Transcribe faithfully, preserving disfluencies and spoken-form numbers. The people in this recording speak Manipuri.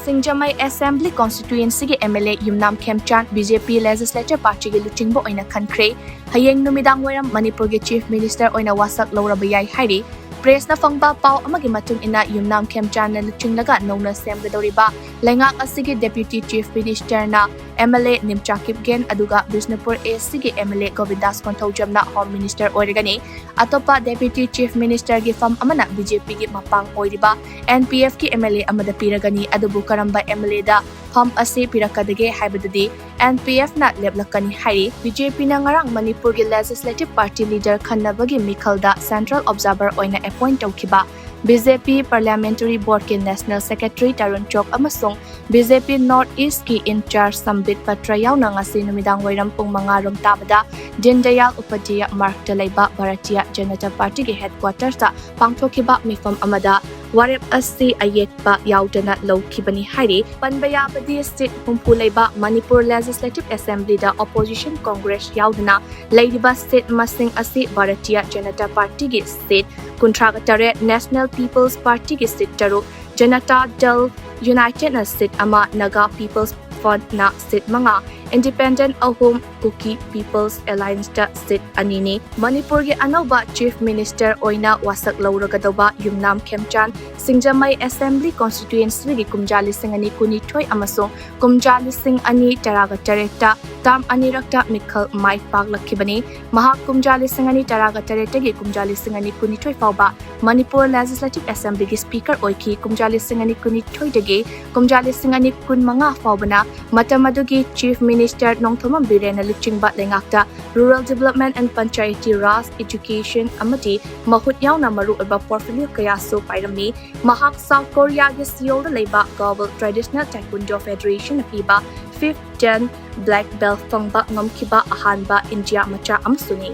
Singjamei Assembly Constituencyꯒꯤ M L A Yumnam ꯈꯦꯝꯆꯥꯟ B J P Legislative Partyꯒꯤ ꯂꯨꯆꯤꯡꯕ ꯑꯣꯏꯅ ꯈꯟꯈ꯭ꯔꯦ꯫ ꯍꯌꯦꯡ ꯅꯨꯃꯤꯗꯥꯡ ꯋꯥꯏꯔꯝ ꯃꯅꯤꯄꯨꯔꯒꯤ Chief Minister ꯑꯣꯏꯅ ꯋꯥꯁꯛ ꯂꯧꯔꯕ ꯌꯥꯏ ꯍꯥꯏꯔꯤ꯫ Pressꯅ ꯐꯪꯕ ꯄꯥꯎ ꯑꯃꯒꯤ ꯃꯇꯨꯡ ꯏꯟꯅ ꯌꯨꯝꯅꯥꯝ ꯈꯦꯝꯆꯥꯟꯅ ꯂꯨꯆꯤꯡꯂꯒ ꯅꯧꯅ ꯁꯦꯝꯒꯗꯧꯔꯤꯕ ꯂꯩꯉꯥꯛ ꯑꯁꯤꯒꯤ Deputy Chief Ministerꯅ M L A ꯅꯤꯝꯆꯥ Kipgen ꯑꯗꯨꯒ Bishnupur A Cꯒꯤ M L A ꯒꯣꯕꯤꯟꯗꯥꯁ ꯀꯣꯟꯊꯧꯖꯝꯅ Home Minister ꯑꯣꯏꯔꯒꯅꯤ꯫ ꯑꯇꯣꯞꯄ Deputy Chief Ministerꯒꯤ ꯐꯝ ꯑꯃꯅ B J Pꯒꯤ ꯃꯄꯥꯡ ꯑꯣꯏꯔꯤꯕ N P Fꯀꯤ M L A ꯑꯃꯗ ꯄꯤꯔꯒꯅꯤ꯫ ꯑꯗꯨꯕꯨ ꯀꯔꯝꯕ M L Aꯗ ꯐꯝ ꯑꯁꯤ ꯄꯤꯔꯛꯀꯗꯒꯦ ꯍꯥꯏꯕꯗꯨꯗꯤ N P Fꯅ ꯂꯦꯞꯂꯛꯀꯅꯤ ꯍꯥꯏꯔꯤ꯫ B J Pꯅ ꯉꯔꯥꯡ ꯃꯅꯤꯄꯨꯔꯒꯤ Legislative Party leader ꯈꯟꯅꯕꯒꯤ ꯃꯤꯈꯜꯗ Central Observer ꯑꯣꯏꯅ appoint ꯇꯧꯈꯤꯕ B J P Parliamentary Boardꯀꯤ National Secretary ꯇꯔꯨꯟ ꯆꯣꯛ ꯑꯃꯁꯨꯡ B J P North Eastꯀꯤ in-charge ꯁꯝꯕꯤꯠ ꯄꯇ꯭ꯔ ꯌꯥꯎꯅ ꯉꯁꯤ ꯅꯨꯃꯤꯗꯥꯡ ꯋꯥꯏꯔꯝ ꯄꯨꯡ ꯃꯉꯥ ꯔꯣꯝ ꯇꯥꯕꯗ ꯗꯤꯟꯗꯌꯥꯜ ꯎꯄꯥꯙ꯭ꯌꯥꯌ ꯃꯥꯔꯒꯇ ꯂꯩꯕ ꯚꯥꯔꯇꯤꯌ ꯖꯅꯇꯥ ꯄꯥꯔꯇꯤꯒꯤ headquartersꯇ ꯄꯥꯡꯊꯣꯛꯈꯤꯕ ꯃꯤꯐꯝ ꯑꯃꯗ ꯋꯥꯔꯦꯞ ꯑꯁꯤ ꯑꯌꯦꯠꯄ ꯌꯥꯎꯗꯅ ꯂꯧꯈꯤꯕꯅꯤ ꯍꯥꯏꯔꯤ꯫ ꯄꯟꯕ ꯌꯥꯕꯗꯤ seat ꯍꯨꯝꯐꯨ ꯂꯩꯕ ꯃꯅꯤꯄꯨꯔ Legislative Assemblyꯗ opposition Congress ꯌꯥꯎꯗꯅ ꯂꯩꯔꯤꯕ seat ꯃꯁꯤꯡ ꯑꯁꯤ ꯚꯥꯔꯇꯤꯌ ꯖꯅꯇꯥ ꯄꯥꯔꯇꯤꯒꯤ seat ꯀꯨꯟꯊ꯭ꯔꯥꯒ ꯇꯔꯦꯠ, National People's Partyꯒꯤ seat ꯇꯔꯨꯛ, ꯖꯅꯇꯥ ꯗꯜ Unitedꯅ seat ꯑꯃ, Naga People's Frontꯅ seat ꯃꯉꯥ, Independent ꯑꯍꯨꯝ, Kuki People's Allianceꯇ seat ꯑꯅꯤꯅꯤ꯫ ꯃꯅꯤꯄꯨꯔꯒꯤ ꯑꯅꯧꯕ Chief Minister ꯑꯣꯏꯅ ꯋꯥꯁꯛ ꯂꯧꯔꯒꯗꯧꯕ ꯌꯨꯝꯅꯥꯝ ꯈꯦꯝꯆꯥꯟ ꯁꯤꯡꯖꯃꯩ Assembly Constituencyꯗꯒꯤ ꯀꯨꯝꯖꯥ ꯂꯤꯁꯤꯡ ꯑꯅꯤ ꯀꯨꯟꯅꯤꯊꯣꯏ ꯑꯃꯁꯨꯡ ꯀꯨꯝꯖꯥ ꯂꯤꯁꯤꯡ ꯑꯅꯤ ꯇꯔꯥꯒ ꯇꯔꯦꯠꯇ term ꯑꯅꯤꯔꯛꯇ ꯃꯤꯈꯜ ꯃꯥꯏ ꯄꯥꯛꯂꯛꯈꯤꯕꯅꯤ꯫ ꯃꯍꯥꯛ ꯀꯨꯝꯖꯥ ꯂꯤꯁꯤꯡ ꯑꯅꯤ ꯇꯔꯥꯒ ꯇꯔꯦꯠꯇꯒꯤ ꯀꯨꯝꯖꯥ ꯂꯤꯁꯤꯡ ꯑꯅꯤ ꯀꯨꯟꯅꯤꯊꯣꯏ ꯐꯥꯎꯕ ꯃꯅꯤꯄꯨꯔ Legislative Assemblyꯒꯤ Speaker ꯑꯣꯏꯈꯤ꯫ ꯀꯨꯝꯖꯥ ꯂꯤꯁꯤꯡ ꯑꯅꯤ ꯀꯨꯟꯅꯤꯊꯣꯏꯗꯒꯤ ꯀꯨꯝꯖꯥ ꯂꯤꯁꯤꯡ ꯑꯅꯤ ꯀꯨꯟꯃꯉꯥ ꯐꯥꯎꯕꯅ ꯃꯇꯝ ꯑꯗꯨꯒꯤ Chief Minister ꯅꯣꯡꯊꯣꯝꯕꯝ ꯕꯤꯔꯦꯟꯅ ꯂꯨꯆꯤꯡꯕ ꯂꯩꯉꯥꯛꯇ Rural Development and Panchayati Raj, Education ꯑꯃꯗꯤ ꯃꯍꯨꯠ ꯌꯥꯎꯅ ꯃꯔꯨꯑꯣꯏꯕ portfolio ꯀꯌꯥꯁꯨ ꯄꯥꯏꯔꯝꯃꯤ꯫ ꯃꯍꯥꯛ South Koreaꯒꯤ Seoulꯗ ꯂꯩꯕ Global Traditional Taekwondo Federationꯅ ꯄꯤꯕ fifth Dan black belt ꯐꯪꯕ ꯉꯝꯈꯤꯕ ꯑꯍꯥꯟꯕ ꯏꯟꯗꯤꯌꯥ ꯃꯆꯥ ꯑꯃꯁꯨꯅꯤ꯫